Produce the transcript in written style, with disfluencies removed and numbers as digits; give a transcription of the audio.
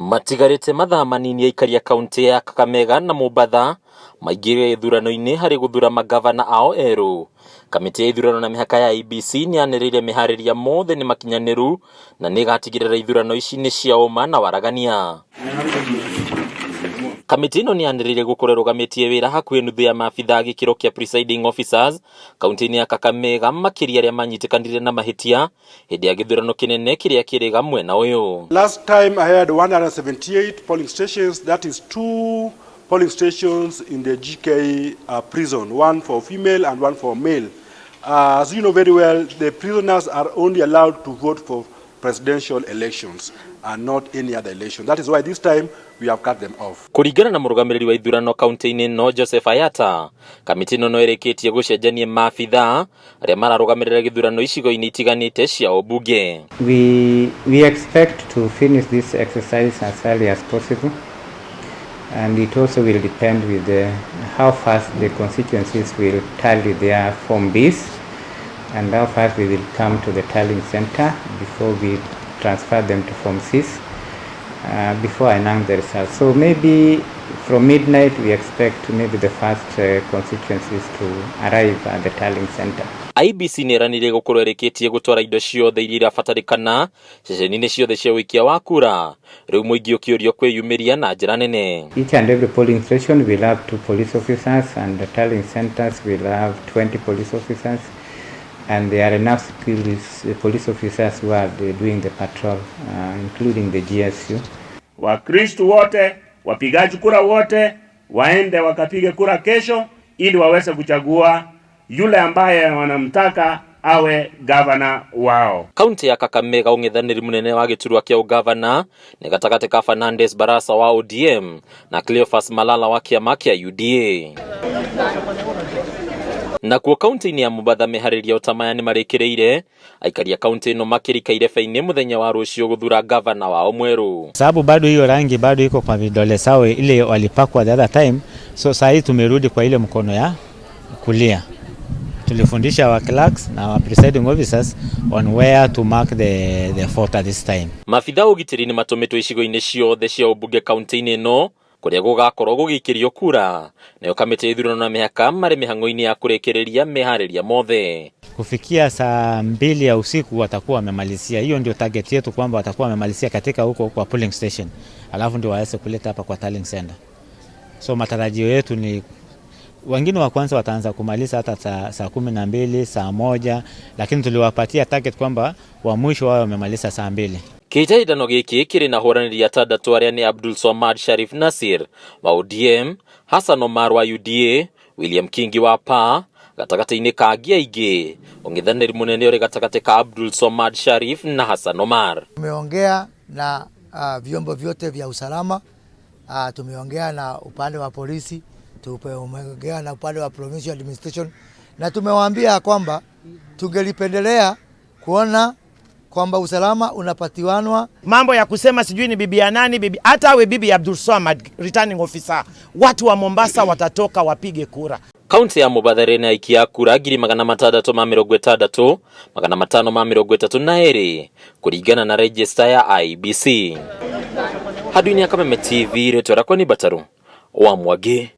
Matigarĩte mathaa manini aikari a kaunti ya Kakamega na Mombatha maingĩre ithurano-inĩ harĩ gũthura mangavana ao erũ. Kamĩtĩ ya ithurano na mĩhaka ya IEBC nĩyanĩrĩire meharĩria mothe nĩ makinyanĩru na nĩĩgatigĩrĩra ithurano ici nĩ cia ũma na waragania. Kamĩtĩ ĩno nĩyanĩrĩire gũkorwo ĩrũgamĩtie wĩra hakuhĩ nuthu ya maabithaa a gĩkĩro kĩa presiding officers kaunti-inĩ ya Kakamega makĩria arĩa manyitĩkanire na mahĩtia hĩndĩ ya gĩthurano kĩnene kĩrĩa kĩrĩga mwena ũyũ. Last time I had 178 polling stations, that is two polling stations in the GK prison, one for female and one for male. As you know very well, the prisoners are only allowed to vote for presidential elections and not any other election. That is why this time we have cut them off. Kũringana na mũrũgamĩrĩri wa ithurano kaunti-inĩ ĩno Joseph Ayata, kamĩtĩ ĩno no ĩrĩkĩtie gũcenjania maabithaa arĩa mararũgamĩrĩra gĩthurano icigo-inĩ itiganĩte cia ũmbunge. We expect to finish this exercise as early as possible, and it also will depend with how fast the constituencies will tally their Form Bs and how fast we will come to the tallying center before we transfer them to Form Cs before I announce the results. So maybe from midnight we expect maybe the first constituencies to arrive at the tallying center. IEBC nĩ ĩranĩire gũkorwo ĩrĩkĩtie gũtwara indo ciothe iria irabatarĩkana ceceni-inĩ ciothe cia ũikia wa kura rĩu mũingĩ ũkĩũrio kwĩyumĩria na njĩra nene. Each and every polling station will have two police officers, and the tallying centers will have 20 police officers, and there are enough police officers who are doing the patrol, including the GSU. Wakristu wote, wapigaji kura wote waende wakapige kura kesho ili waweze kuchagua yule ambaye wanamtaka awe gavana wao. Kaunti ya Kakamega ũng'ethanĩri mũnene wa gĩturwa kĩa ũgavana nĩ gatagatĩ ka Fernandes Barasa wa ODM na Cleophas Malala wa kĩama kĩa UDA. Nakuo kaunti-inĩ ya Mombatha meharĩria o ta maya nĩ marĩkĩrĩire aikari a kaunti ĩno makĩrika irebe-inĩ mũthenya wa rũciũ gũthura gavana wao mwerũ. Sababu bado hiyo rangi bado iko kwa vidole sawa ile walipakwa the other time, so saa hii tumerudi kwa ile mkono ya kulia. Tulifundisha wa clerks na wa presiding officers on where to mark the voter this time. Maabitha a ũgitĩri nĩ matũmĩtwo icigo-inĩ ciothe cia ũmbunge kaunti-inĩ ĩno kũrĩa gũgakorwo gũgĩikĩrio kura nayo kamĩtĩ ya ithurano na mĩhaka marĩ mĩhang'o-inĩ ya kũrĩkĩrĩria meharĩria mothe. Kufikia saa 2 ya usiku watakuwa wamemalizia. Hiyo ndio target yetu kwamba watakuwa wamemalizia katika huko kwa polling station, alafu ndio waweze kuleta hapa kwa tallying center. So matarajio yetu ni wengine wa kwanza wataanza kumaliza hata saa 12, saa 1, lakini tuliwapatia target kwamba wa mwisho wao wamemaliza saa 2. Kĩhĩtahĩtano gĩkĩ kĩrĩ na ahũranĩri atandatũ arĩa nĩ Abdul Swamad Sharif Nasir wa ODM, Hassan Omar wa UDA, William Kingi wa PA, gatagatĩ-inĩ ka angĩ aingĩ. Ũng'ethanĩri mũnene ũrĩ gatagatĩ ka Abdul Swamad Sharif na Hassan Omar. Tumeongea na vyombo vyote vya usalama, tumeongea na upande wa polisi, tumeongea na upande wa provincial administration, na tumewaambia kwamba tungelipendelea kuona kwamba usalama unapatiwanwa. Mambo ya kusema sijui ni bibi ya nani bibi, hata awe bibi Abdul Swamad returning officer, watu wa Mombasa watatoka wapige kura. Kaunti ya Mombatha ĩrĩ na aikia a kura 665,532 kũringana na rejista ya IEBC. Handũ-inĩ ya Kameme TV, rĩtwa rĩakwa nĩ Mbataru wa Mwangi.